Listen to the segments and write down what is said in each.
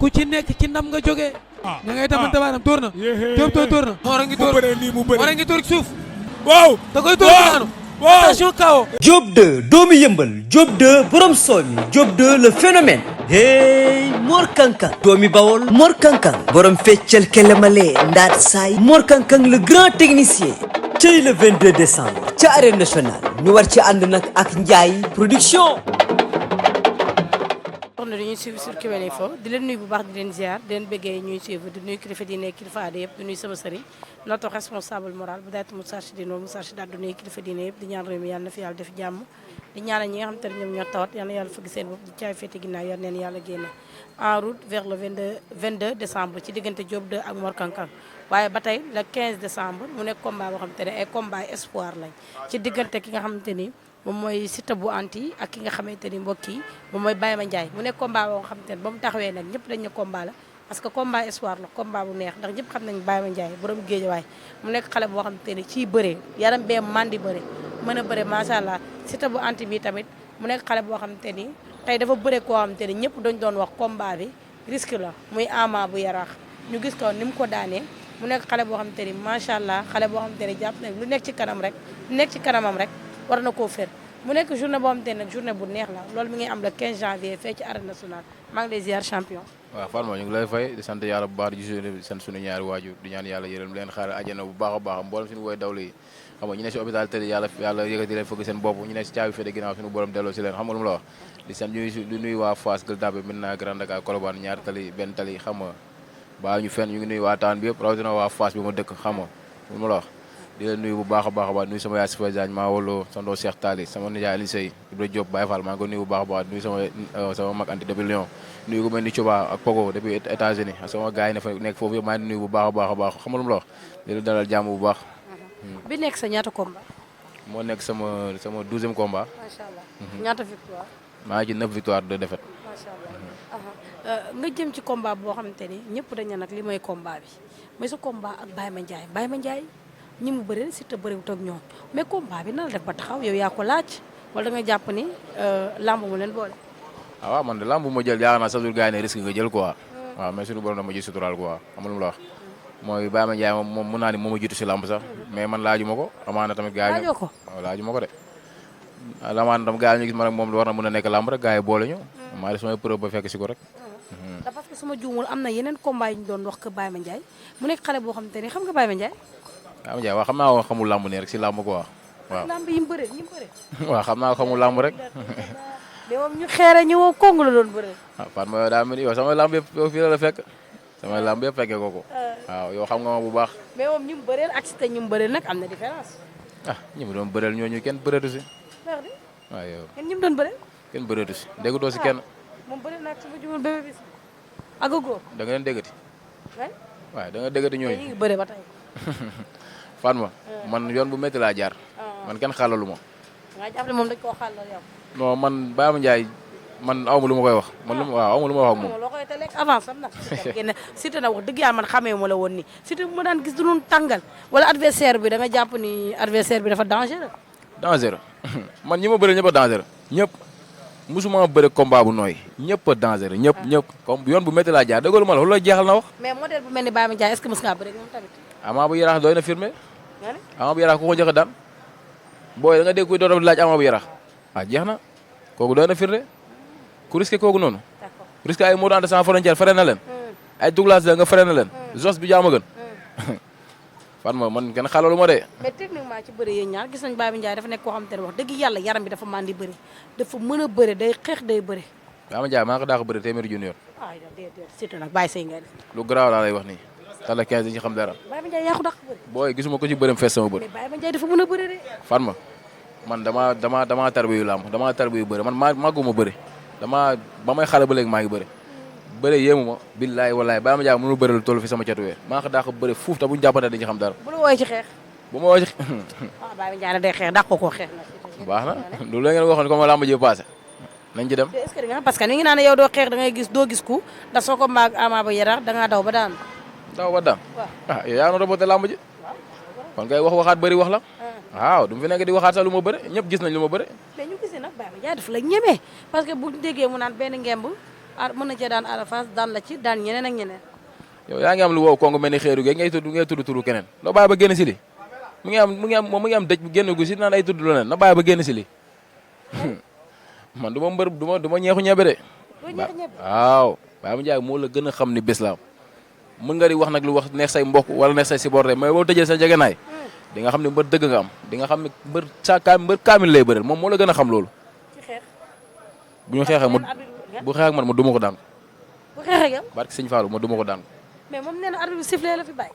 ku ci nekk ci ndam nga jógee. ña ngay tamante baaraam tóor na. Diop tóor na. Mor a ngi tóor Mor a ngi tóor ci suuf. waaw da koy tóor daanu. attention kawo. Diop 2 doomu yëmbal Diop 2 borom soomi Diop 2 le phénomène. hey Mor Kankang doomi Bawol Mor Kankang borom feccal kelemale ndaat saay Mor Kankang le grand technicien. tey le 22 décembre ca arène nationale ñu war ci ànd nag ak Ndiaye production. dañuy suivre sur Kewel Info di leen nuyu bu baax di leen ziar di leen bëggee ñuy suivre di nuyu kilifa diine kilifa aada yëpp di nuyu sama sëriñ notre responsable moral bu daaytu Moustarchidine Moustarchidaty di nuyu kilifa diine yëpp di ñaan réew mi yàlla na fi yàlla def jàmm di ñaanal ñi nga xam te ne ñoom ñoo tawat yal na yàlla fëgg seen bopp di caay féete ginnaaw yal neen yàlla génne en route vers le 22 décembre ci diggante Diop 2 ak Mor Kankang waaye ba tey le 15 décembre mu nekk combat boo xam te ne ay combat espoir lañ ci diggante ki nga xamante ni moom mooy Siteu bu anti ak ki nga xamante ni mbokk yi moom mooy Baye Mandiaye mu nekk combat boo xamante ne ba mu taxawee nag ñëpp dañ ne combat la parce que combat espoir la combat bu neex ndax ñëpp xam nañ Baye Mandiaye borom Géejawaay mu nekk xale boo xamante ni ciy bëree yaram bee mandi bëre mën a bëre macha allah Siteu bu anti bi tamit mu nekk xale boo xamante ni tey dafa bëre koo xamante ni ñëpp dañ doon wax combat bi risque la muy Ama bu Yaraax ñu gis ko ni mu ko daanee mu nekk xale boo xamante ni macha allah xale boo xamante ni jàpp na lu nekk ci kanam rek lu nekk ci kanamam rek war na koo fer mu nekk journée boo xamante ne journée bu neex la loolu mi ngi am le 15 janvier fee ci arène nationale maa ngi lay ziar champion. waaw Fatma ñu ngi lay fay di sant yàlla bu baax di sant suñu ñaari waajur di ñaan yàlla yërëm leen xaar àjjana bu baax a baax mboolem suñu woy dawlu yi xam nga ñu ne si hôpital tëdd yàlla yëkkati leen fëgg seen bopp ñu ne si caabi fete ginnaaw suñu borom delloo si leen xam nga lu mu la wax di sant di nuyu waa Fass Gueule Tapée Médina Grand Dakar Colobane ñaari tali benn tali xam nga baa ñu fenn ñu ngi nuyu waa taan bi yëpp rawatina waa Fass bi ma dëkk xam nga lu mu la wax di leen nuyu bu baax a baax a baax nuyu sama yaay Sifa Diagne maa wolo sandoo Cheikh Tali sama nijaay Aliou Seye Ibra Diop Baye Fall maa ngi ko nuyu bu baax a baax nuyu sama mag anti depuis Lyon nuyu ko mel ni Cuba ak Pogo depuis États-Unis ak sama gars yi ne fa nekk foofu yëpp maa ngi nuyu bu baax a baax a baax xam nga lu mu la wax di leen dalal jàmm bu baax bi nekk sa ñaata combat. moo nekk sama 12e combat. macha allah ñaata victoire. maa ngi ci 9 victoire 2 défaites. macha allah nga jëm ci combat boo xamante ni ñëpp dañ ne nag li mooy combat bi mooy sa combat ak Baye Mandiaye ñi mu bëri Siteu bëriwut ak ñoom mais combat bi nan la def ba taxaw yow yaa ko laaj wala da nga jàpp ni lamb mu leen boole. waaw man de lamb bu ma jël yaakaar naa sa jour gars yi ne risque nga jël quoi. waaw mais suñu borom dama ji suturaal quoi xam nga lu mu la wax. mooy Baye Mandiaye moom mun naa ni moom a jiitu si lamb sax mais man laaju ma ko amaana tamit gars yi. laajoo ko waaw laaju ma ko de. amaana tam gars yi ñu gis ma rek moom war na mën a nekk lamb rek gars yi boole ñu. maa def samay preuve ba fekk si ko rek. da parce que suma juumul am na yeneen combat yi ñu doon wax que Baye Mandiaye mu nekk xale boo xamante ni xam nga Baye Mandiaye. Baye Mandiaye waaw xam naa ko xamul lamb ne rek si lamb quoi waaw. lamb yi mu bëree waaw xam naa ko xamul lamb rek. mais moom ñu xeere ñu woo kong la doon bëree. ah Fatma yow daa mel ni yow samay lamb yëpp yow fii la fekk samay lamb yëpp fekkee ko waaw yow xam nga ma bu baax. mais moom ñu mu bëreel ak Siteu ñu mu bëreel nag am na différence. ah ñi mu doon bëreel ñooñu kenn bëreetu si. waaw yow kenn ñi mu doon bëreel. kenn bëreetu si déggutoo si kenn. moom bëreel nag su ma jumul bébé bis ak góor. da nga leen déggati. waaw da nga déggati ñooñu. ñu ngi bëre ba tey. Fatma man yoon bu métti laa jaar. man kenn xaalalu ma. nga jàpp ne moom dañ koo xaalal yow. non man Baye Mandiaye man aw ma lu ma koy wax man waaw aw ma lu ma wax ak moom. loo koy te lekk avance am na. Siteu nag wax dëgg yàlla man xamee ma la woon nii Siteu bu ma daan gis du doon tàngal wala adversaire bi da nga jàpp ni adversaire bi dafa dangereux. dangereux man ñi ma bëre ñëpp a dangereux ñëpp musuma bëre combat bu nooy ñëpp a dangereux ñëpp comme yoon bu métti laa jaar dëggalu ma la loolu la jeexal na wax. mais modèle bu mel ni Baye Mandiaye est-ce que mës ngaa bëre moom tamit. Ama bu Yaraax doy na firmé. Ama bu Yaraax ku ko njëkk a daan booy da nga dégg kuy doon laaj Ama bu Yaraax ah jeex na kooku doy na firnde ku risqué kooku noonu. d'accord risqué ay Modou Anta sans frontière fere na leen. ay Douglas da nga fere na leen. Jos bi jaama gën. Fatma man kenn xalalu ma de. mais techniquement ci bëri yéen ñaar gis nañ Baye Mandiaye dafa nekk koo xam te ne wax dëgg yàlla yaram bi dafa mandi bëri dafa mën a bëri day xeex day bëri. Baye Mandiaye maa ko daa ko bëri téeméeri junni yoon. ah déedéet Siteu nag bàyyi say ngay def. lu garaaw laa lay wax nii. tala 15 dañu ci xam dara. Baye Mandiaye yaa ko dàq bëri. booy gisuma ko ci bërëm fees sama bër. mais Baye Mandiaye dafa mën a bëri de. Fatma man damaa tarbiyu làmb damaa tarbiyu bëri man màgguma bëri ba may xale ba léegi maa ngi bëri bëre yéemu ma billaay wallaay Baye Mandiaye mënu bëri lu toll fi sama catu weer maa ko daa ko bëri fuuf te buñu jàppante dañu xam dara. bu la wooyee ci xeex. bu ma woo ci. Baye Mandiaye day xeex dàq ko xeex na. baax na loolu la ngeen waxoon comme làmb ji passé nañ ci dem. est-ce que parce que ni ngi naan yow doo xeex da ngay gis doo gis ku da soo ko maag Ama ba Yaraax da ngaa daw ba daan. daw ba daan ah yow yaa ngi roboté làmb ji kon kay waxaat bëri wax la waaw du mu fi nekk di waxaat sax lu ma bëre ñëpp gis nañ lu ma bëre. mais ñu gisee nag Baye Mandiaye dafa la ñemee parce que bu déggee mu naan benn ngemb mën na cee daan Ada Fass daan la ci daan ñeneen ak ñeneen. yow yaa ngi am lu wow kongu mel ni xeeru gi ngay tudd turu keneen na bàyyi ba génn si li mu ngi am dëj bu génn gu si naan ay tudd lu leen na bàyyi ba génn si li man du ma mbër du ma ñeexu ñebe de. waaw Baye Mandiaye moo la gën a xam ni bés la am mën nga di wax nag lu wax neex say mbokk wala neex say supporter mais boo tëjee sa jegenaay di nga xam ne mbër dëgg nga am di nga xam ne mbër kaamil lay bëreel moom moo la gën a xam loolu. bu ñu xeexee bu xeex ak man ma duma ko daan. bu xeexee ak yow. barke Sëñ Fallou ma duma ko daan. mais moom nee na arbitre bi sifflé la fi bàyyi.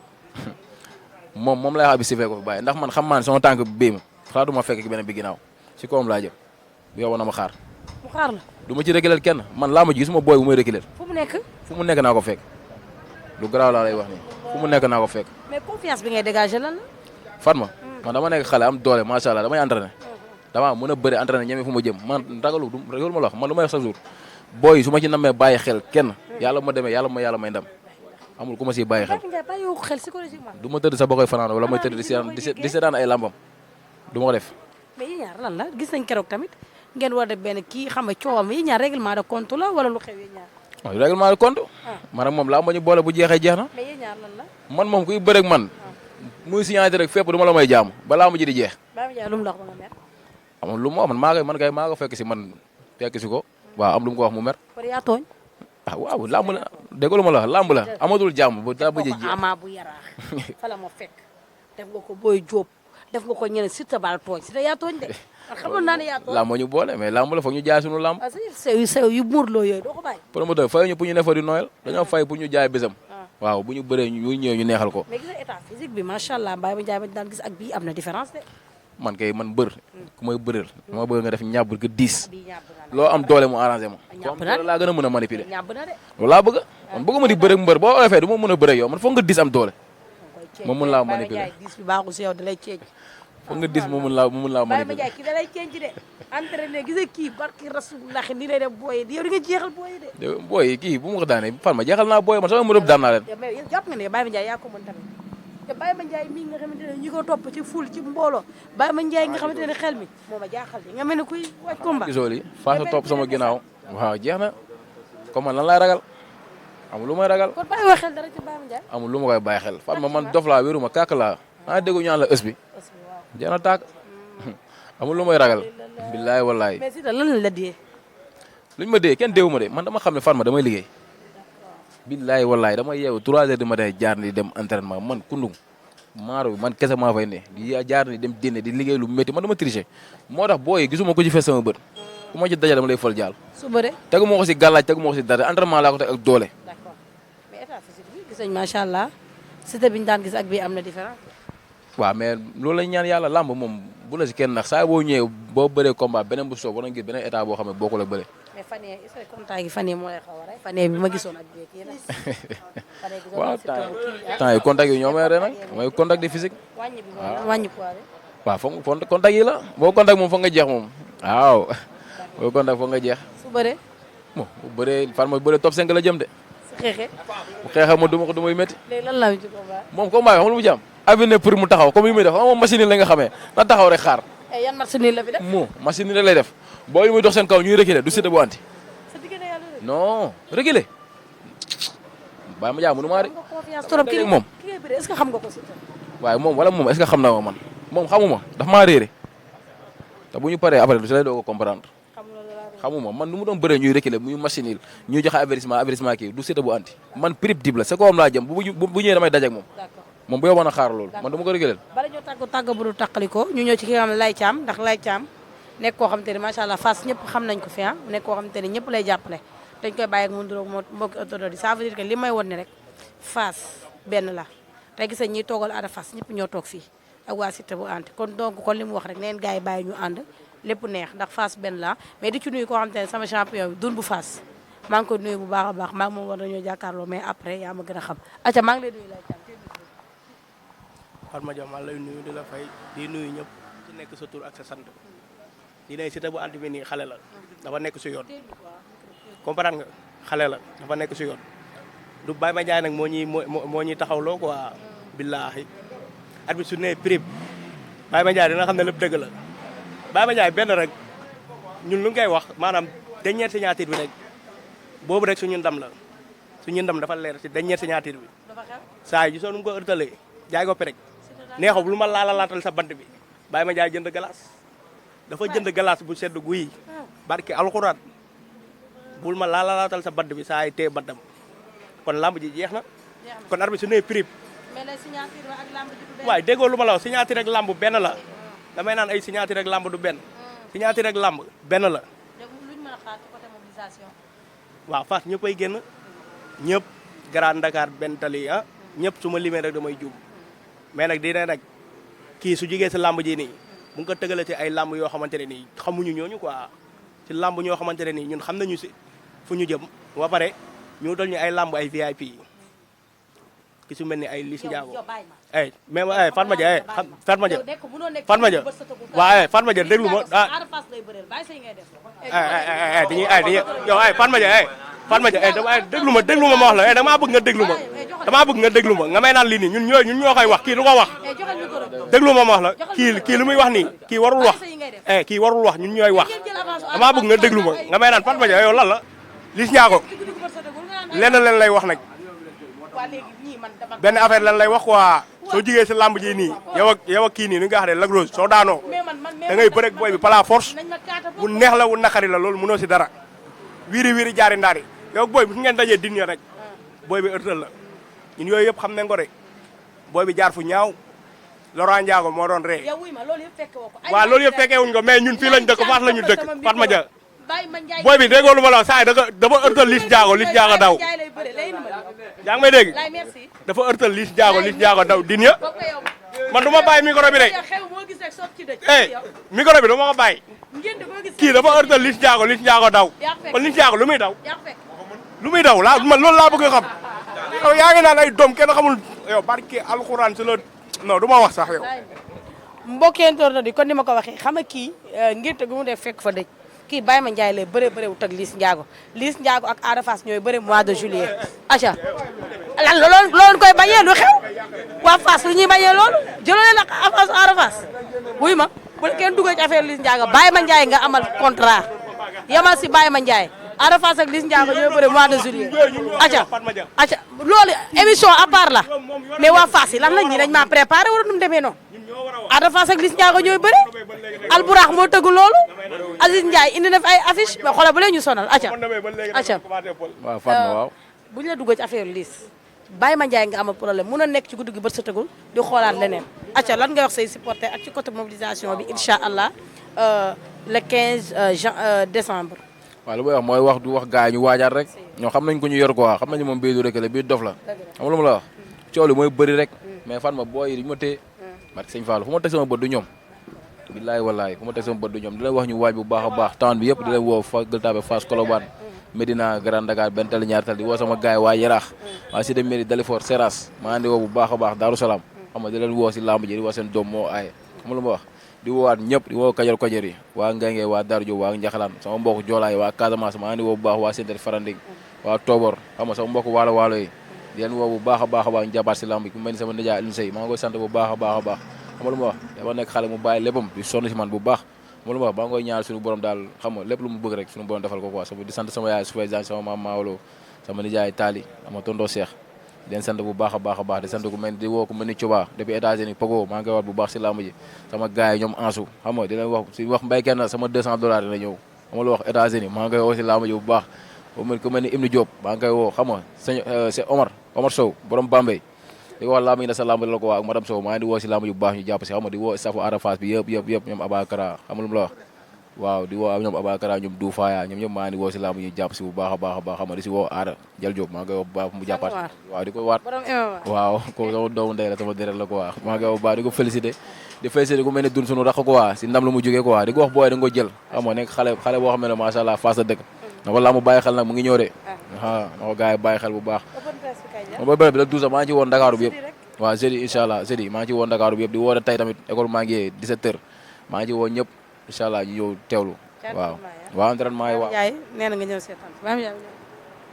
moom lay wax bi sifflé ko fi bàyyi ndax man xam maa ne sama tànk bii ma xalaatu ma fekk ki beneen bi ginnaaw si kawam laa jëm bu yow na ma xaar. mu xaar la. du ma ci reculer kenn man laa ma ji gisuma booy bu may reculer. fu mu nekk. fu mu nekk naa ko fekk lu garaaw laa lay wax nii fu mu nekk naa ko fekk. mais confiance bi ngay dégager lan la. Fatma man dama nekk xale am doole macha allah damay entraîné dama mën a bëri entraîné ñeme fu ma jëm man ragalu ma la wax man lu may wax chaque jour booy su ma ci namee bàyyi xel kenn yàlla ma demee yàlla may ndam amul ku ma siy bàyyi xel du ma tëdd sa ba koy fanaan wala may tëdd di seetaan ay lambam du ma ko def. mais yéen ñaar lan la gis nañ keroog tamit ngeen war a def benn kii xam nga coowam yéen ñaar règlement de compte la wala lu xew yéen ñaar. waaw règlement de compte. man ak moom laa ma ñu boole bu jeexee jeex na. mais yéen ñaar lan la. man moom kuy bëreeg man. muy signaté rek fépp du ma la may jaamu balaa ma ji di jeex. Baye Mandiaye lu mu la wax ba nga mer. amul lu mu wax man maa ko fekk si man fekk si ko waaw am lu mu ko wax mu mer. kon yaa tooñ. waaw lamb la dégg lu ma la wax lamb la amatul jàmm bu daa bëjee ji. ama bu yaraax fa la ma fekk def nga ko Boy Diop def nga ko ñeneen Siteu baal tooñ Siteu yaa tooñ de. xamoon naa ne yaa tooñ lamb ñu boole mais lamb la foog ñu jaay suñu lamb. sew yu muurloo yooyu doo ko bàyyi. promoteur fay ñu pour ñu ne fa di noël dañoo fay pour ñu jaay bésam. waaw bu ñu bëree ñu ñëw ñu neexal ko. mais gis nga état physique bi macha allah Baye Mandiaye ba daan gis ak bii am na différence de. man kay man bër ku may bëreel dama bëgg nga def ñàbb nga 10 loo am doole mu arrangé ma comme laa gën a mën a manipuler loolu laa bëgg man bëgguma di bëreeg mbër boo oyofee du ma mën a bëreeg yow man foog nga 10 am doole ma mën laa manipuler foog nga 10 ma mën laa manipuler kii da lay ceeñ de entraîné gis nga kii barki rasulullah ni lay def booy yow di nga jeexal booy de booy kii bu ma ko daanee fan ma jeexal naa booy man sama mënëb daan naa leen jàpp nga ne Baye Mandiaye yaa ko mën tamit te Baye Mandiaye mii nga xamante ne ñi ko topp ci ful ci mbooloo Baye Mandiaye nga xamante ne xel mi moo ma jaaxal di nga mel ne kuy wàcc combat gisoo li faasa topp sama ginnaaw waaw jeex na comme man lan laay ragal amul lu may ragal kon bàyyi woo xel dara ci Baye Mandiaye amul lu ma koy bàyyi xel fan ma man dof laa wéru ma kàkk laa déggu ñaan la ës bi jeex na tàkk amul lu may ragal billaay wallaay mais si lan lañ la dee luñ ma dee kenn déewu ma de man dama xam ne fan ma damay liggéey billaay wallaay dama yeewu 3 heures du matin jaar ni dem entraînement man kundung maaro bi man kese maa fay ne di jaar ni dem dénne di liggéey lu métti man dama tricher moo tax booy gisuma ko ci fees sama bët ku ma ci dajale dama lay fal jaal su bëre tegu moo ko si gàllaaj tegu moo ko si dara entraînement laa ko teg ak doole d'accord mais état physique bi gis nañ macha allah Siteu bi ñu daan gis ak bii am na différence waaw mais loolu lañ ñaan yàlla làmb moom bu la si kenn ndax saa boo ñëwee boo bëree combat beneen bu soob war nga gis beneen état boo xam ne bokkul ak bëre mais fan yii est-ce que contact gi fan yii moo lay xaw a rey fan yii bi ma gisoon ak bii kii nag. waaw temps yi contact yi ñoo may rey nag mooy contact de physique. wàññi bi moom wàññi poids bi. waaw foog contact yi la boo contact moom foog nga jeex moom waaw boo contact foog nga jeex. su bëree. bon bu bëree fan ma bëree top 5 la jëm de. su xeexee. bu xeexee ma duma ko du muy métti. léegi lan la ci combat. moom combat yi xam lu mu ci am. avenir pour mu taxaw comme yi muy def xam moom machine yi la nga xamee na taxaw rek xaar. yan machine la fi def. machine yi lay def boo yi muy dox seen kaw ñuy reculer du Siteu bu anti. sa diggante yàlla de. non reculer. Baye Mandiaye mënu maa de. moom ki ngay bëre est-ce que xam nga ko Siteu. waaye moom wala moom est-ce que xam na ma man moom xamuma daf maa réere te bu ñu paree après du si lay doog a comprendre xamuma man nu mu doon bëree ñuy reculer muy machine yi ñuy joxe avertissement kii du Siteu bu anti man prip dib la c'est comme laa jëm bu ñëwee damay daje ak moom. moom bu yow mën a xaar loolu man dama ko reculer. bala ñoo tàgg bu dul tàqalikoo ñu ñëw ci ki nga xam ne Laye Thiam ndax Laye Thiam nekk koo xamante ne macha allah Fass ñëpp xam nañ ko fi nekk koo xamante ne ñëpp lay jàppale dañ koy bàyyi ak mu nduróog moo mbokki autorité ça veut dire que li may won ne rek Fass benn la tey gis nañ ñiy toogal Ada Fass ñëpp ñoo toog fii ak waa Siteu bu ànd kon donc kon li mu wax rek neen gars yi bàyyi ñu ànd lépp neex ndax Fass benn la mais di ci nuyu koo xamante ne sama champion bi dun bu Fass maa ngi koy nuyu bu baax a baax maa ngi moom war nañoo jàkkaarloo mais après yaa ma gën a xam aca maa ngi lay nuyu Laye Thiam Fatma Dia maa lay nuyu di la fay di nuyu ñëpp ci nekk sa tur ak sa sant di ne Siteu bu anti bi nii xale la dafa nekk si yoon comprendre nga xale la dafa nekk si yoon du Baye Mandiaye nag moo ñuy taxawloo quoi billaahi arbitre su ne prime Baye Mandiaye dina xam ne lépp dëgg la Baye Mandiaye benn rek ñun lu ngay wax maanaam dernière signature bi rek boobu rek suñu ndam la suñu ndam dafa leer ci dernière signature bi saa yi gisoo nu mu ko ërtalee jaay ko rek neexaw lu ma laatal sa bant bi bàyyi ma jaay jënd glace dafa jënd glace bu sedd guy barki alxuraan bul ma laalalaatal sa bant bi saa yi tee bantam kon lamb ji jeex na kon arbitre su nee prix mais les signature ak lamb ji du benn. waaye déggoo lu ma la wax signature ak lamb benn la damay naan ay signature ak lamb du benn signature ak lamb benn la. léegi luñ mën a xaar ci côté mobilisation. waaw Fass ñëpp ay génn ñëpp Grand Dakar benn tali ñëpp su ma limee rek damay juum mais nag dina nag kii su jigee si lamb ji nii bu nga ko tëgalee ci ay lamb yoo xamante ne nii xamuñu ñooñu quoi ci lamb ñoo xamante ne nii ñun xam nañu si fu ñu jëm ba pare ñu dal ñu ay lamb ay VIP ki su mel ni ay Liss Ndiago ay même ay Fatma Dia Fatma Dia Fatma Dia waaw Fatma Dia déglu ma dañuy yow ay Fatma Dia Fatma Dia déglu ma ma wax la damaa bëgg nga déglu ma damaa bëgg nga déglu ma nga may naan lii nii ñun ñoo koy wax kii du ko wax déglu ma wax la kii lu muy wax nii kii warul wax kii warul wax ñun ñooy wax damaa bëgg nga déglu ma nga may naan Fatma Dia yow lan la Liss Ndiago lenn leen lay wax nag benn affaire lan lay wax quoi soo jigee si lamb ji nii yow ak kii nii ni nga xam ne Lac Rose soo daanoo da ngay bëre ak booy bi par la force bu neex la wu naqari la loolu mënoo si dara wiiri jaari ndaari yow ak booy bi su ngeen dajee din rek booy bi ërtal la ñun yooyu yëpp xam nañ ko de booy bi jaar fu ñaaw Laurent Ndiago moo doon ree waaw loolu yëpp fekkee wuñ ko mais ñun fii lañ dëkk Fass la ñu dëkk Fatma Dia booy bi déggoo lu ma la wax saa yi dafa ërtal Liss Ndiago daw yaa ngi may dégg dafa ërtal Liss Ndiago daw din ya man du ma bàyyi micro bi de micro bi du ma ko bàyyi kii dafa ërtal Liss Ndiago daw kon Liss Ndiago lu muy daw laa man loolu laa bëgg a xam yow yaa ngi naan ay doom kenn xamul yow barke alxuraan si la non du ma wax sax yow mbokkentoor na di kon ni ma ko waxee xam nga kii ngirte gu mu def fekk fa dëj kii Baye Ma Ndiaye lay bëre wut ak Liss Ndiago ak Ada Fass ñooy bëre mois de juillet aca lan loolu koy bañee lu xew waa Fass lu ñuy bañee loolu jëloo leen ak avance Ada Fass wuy ma bu kenn duggee ci affaire Liss Ndiago Baye Ma Ndiaye nga amal contrat yamal si Baye Ma Ndiaye Ada Fass ak Liss Ndiago ñooy bëre mois de juillet aca loolu émission à part la mais waa Fass yi lan la ñi dañ maa préparé wala nu mu demee noonu Ada Fass ak Liss Ndiago ñooy bëre Alburax moo tëggu loolu Aziz Ndiaye indi na fi ay affiche mais xoolal ba léegi ñu sonal aca waaw Fatma waaw bu ñu la duggee ci affaire Liss Baye Ma Ndiaye nga amal problème mun a nekk ci guddi gi bët sa tëgul di xoolaat leneen aca lan nga wax say supporter ak ci côté mobilisation bi incha allah le 15 décembre waaw lu may wax mooy wax du wax gars yi ñu waajaat rek ñoo xam nañ ko ñu yor quoi xam nañu moom bii du rek la bii dof la xam lu ma la wax coow li mooy bëri rek mais Fatma booy yi duñu ma téye barke sëñ Fallou fu ma teg sama bët du ñoom billaay wallaay fu ma teg sama bët du ñoom di leen wax ñu waaj bu baax a baax temps bi yëpp di leen woo fa Gueule Tapée Fass Colobane Médina Grand Dakar benn tali ñaar tali di woo sama gars yi waa Yaraax waa Cité Mairie Dalifort Seras maa andi woo bu baax a baax Daaru Salaam xam nga di leen woo si lamb ji di woo seen doom moo aaye xam lu ma wax di woowaat ñëpp di woo Kajoor Kajoor yi waa Ngenge waa Daaru Diop waa Njaxalaan sama mbokk Joolaay waa Casamance maa andi woo bu baax waa Sénégal Faranding waa Tobor xam nga sama mbokk waalo yi di leen woo bu baax a baax ñu jàppaat si lamb bi ku mel ni sama nijaay Alioune Seye maa ngi koy sant bu baax a baax xam nga lu ma wax dama nekk xale mu bàyyi léppam di sonn si man bu baax xam nga lu ma wax ba nga koy ñaanal suñu borom daal xam nga lépp lu mu bëgg rek suñu borom defal ko quoi di sant sama yaay Soufey Diagne sama maam Maawlo sama nijaay Tali ama tonton Cheikh di leen sant bu baax a baax di sant ku mel di woo ku mel ni Cuba depuis États-Unis Pogo maa ngi koy wax bu baax si lamb ji sama gars yi ñoom Ansu xam nga di leen wax si wax mbay kenn sama $200 dina ñëw xam nga lu wax États-Unis maa ngi koy woo si lamb ji bu baax ku mel ni Ibnu Diop maa ngi koy woo xam nga c'est Omar Sow borom Bambey di ko wax lamb yi na sa lamb la ko waa ak madame Sow maa ngi di woo si lamb ji bu baax ñu jàpp si xam nga di woo staffu Ada Fass bi yëpp ñoom Abakara xam nga lu mu la wax waaw di woo ñoom Abakara ñoom Dou Faya ñoom ñëpp maa ngi di woo si lamb ñu jàpp si bu baax a baax xam nga di si woo Ada Jal Diop maa ngi koy woo bu baax mu jàppaat waaw di ko waat waaw ko sama doomu ndey la sama deret la ko waa maa ngi koy woo bu baax di ko félicité ku mel ni dun sunu rakk ko waa si ndam la mu jógee ko waa di ko wax booy da nga ko jël xam nga nekk xale boo xam ne macha allah Fass la dëkk na ko lamb bàyyi xel nag mu ngi ñëw de na ko gars yi bàyyi xel bu baax ba bëri bi la 12 maa ngi ci woon Dakar bi yëpp waaw jeudi incha allah jeudi maa ngi ci woon Dakar bi yëpp di woote tey tamit école maa ngi 17h maa ngi ci woon ñëpp incha allah ñu ñëw teewlu waaw entraînement yi waaw nee na nga ñëw seetaan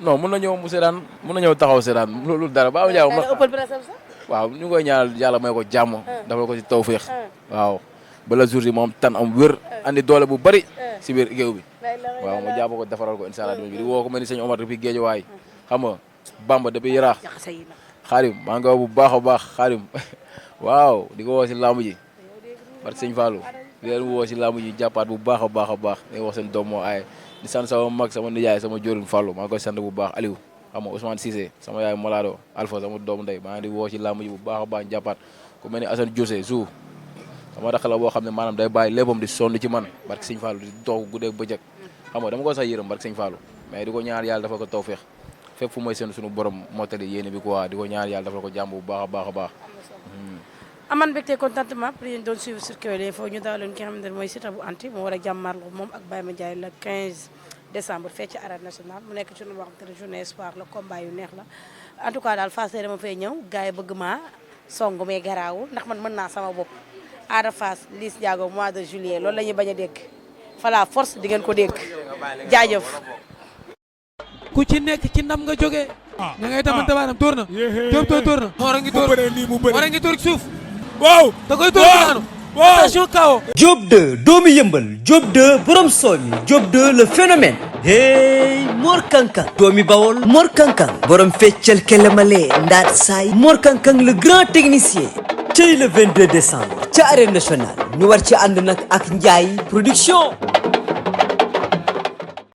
non mun na ñëw mu seetaan mun na ñëw taxaw seetaan loolu dara Baba Ndiaye waaw ñu ngi koy ñaanal yàlla may ko jàmm dafa ko ci tawféex waaw ba la jour yi moom tan am wér andi doole bu bari si biir géew bi waaw ma jàpp ko defaral ko incha allah bi di woo ko mel ni sëñ Omar depuis Géejawaay xam nga Bamba depuis Yaraax Xaadim maa ngi bu baax a baax Xaadim waaw di ko woo si lamb ji parce que sëñ Fallou di leen woo si lamb ji jàppaat bu baax a baax a baax di wax seen doom moo aaye di sant sama mag sama nijaay sama jóorin Fallou maa ngi koy sant bu baax Aliou xam nga Ousmane Cissé sama yaay Molado Alpha sama doomu ndey maa ngi di woo si lamb ji bu baax a baax jàppaat ku mel ni Assane Diosé Zou sama rakk la boo xam ne maanaam day bàyyi léppam di sonn ci man barke sëñ Fallou di dox guddeeg bëccëg xam nga dama ko sax yërëm barke sëñ Fallou mais di ko ñaar yàlla dafa ko tawfeex fépp fu may seen suñu borom mottali yéene bi quoi di ko ñaar yàlla dafa ko jàmm bu baax a baax a baax aman mbégte contentement pour yéen doon suivre sur Kewel Info ñu daaloon ki nga xamante ne mooy Siteu bu anti moo war a jàmmarloo moom ak Baye Mandiaye le 15 décembre fee ci arène nationale mu nekk journée boo xamante ne journée espoir la combat yu neex la en tout cas daal Fass dama fay ñëw gars yi bëgg maa song mais garaawul ndax man mën naa sama bopp Ada Fass Liss Ndiago mois de juillet loolu la ñuy bañ a dégg fala force di ngeen ko dégg jaajëf ku ci nekk ci ndam nga jógee ña ngay tamante baanam tóor na Diop tóor na Mor a ngi tóor Mor a ngi tóor suuf waaw da koy tóor naanu attention kawo Diop 2 doomu yëmbal Diop 2 borom soomi Diop 2 le phénomène hey Mor Kankang doomi Bawol Mor Kankang borom feccal kelemale ndaat saay Mor Kankang le grand technicien cey le 22 décembre ca arène nationale ñu war ci ànd nag ak Ndiaye production